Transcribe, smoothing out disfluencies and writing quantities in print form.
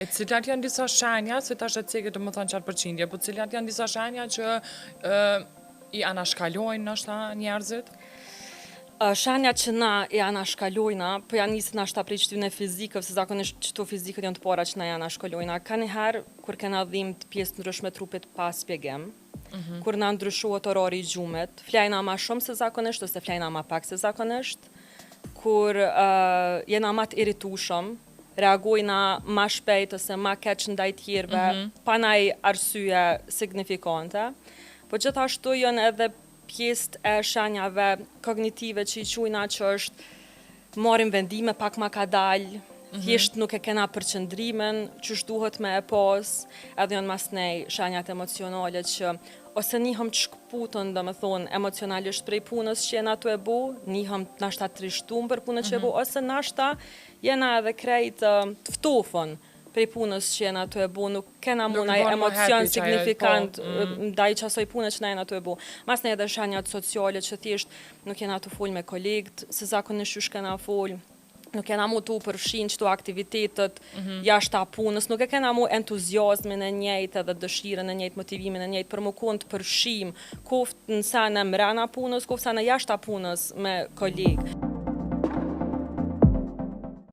E cilat janë disa shenja, se tash e ceke domethonë qatë përqindje, po cilat janë disa shenja që ë, i anashkalojnë ndoshta njerëzit? Shenja që na i anashkalojna, po ja nisim nashta prej qëtyne fizikëve, se zakonisht qëto fizikët janë të para që na i anashkalojna. Ka njëherë, kur kena dhimt pjesë të ndryshme trupit pa spjegim, kur na ndryshohet orari i gjumit, flejna ma shumë se zakonisht ose flejna ma pak se zakonisht, kur uh, jena ma të irritueshëm, reagojna ma shpejt ose ma keq ndaj tjerëve, mm -hmm. pa naj arsye signifikante. Po gjithashtu janë edhe pjesët e shenjave kognitive që i quajna që është marrim vendime pak ma kadal, mm -hmm. thjesht nuk e kena përqendrimin qysh duhet me e pas, edhe janë masnej shenjat emocionale që ose nihëm të shkëputën, do me thonë, emocionalisht prej punës që jena tu e bu, nihëm nashta të trishtum për punën që e bu, mm -hmm. ose nashta jena edhe krejt të ftofën prej punës që jena tu e bu, nuk kena mu naj emocion signifikant po, mm. ndaj qasoj pune që na jena tu e bu. Masnej edhe shenjat sociale që thjesht nuk jena tu fol me kolegët, se zakonisht qysh kena fol, nuk jena mu tu përfshin qëto aktivitetet mm -hmm. jashta punës, nuk e kena mu entuziazmin e njëjtë edhe dëshirën e njëjtë, motivimin e njëjtë për mu konë të përfshim, koftë në sene mrena punës, koftë sene jashta punës me kolegë.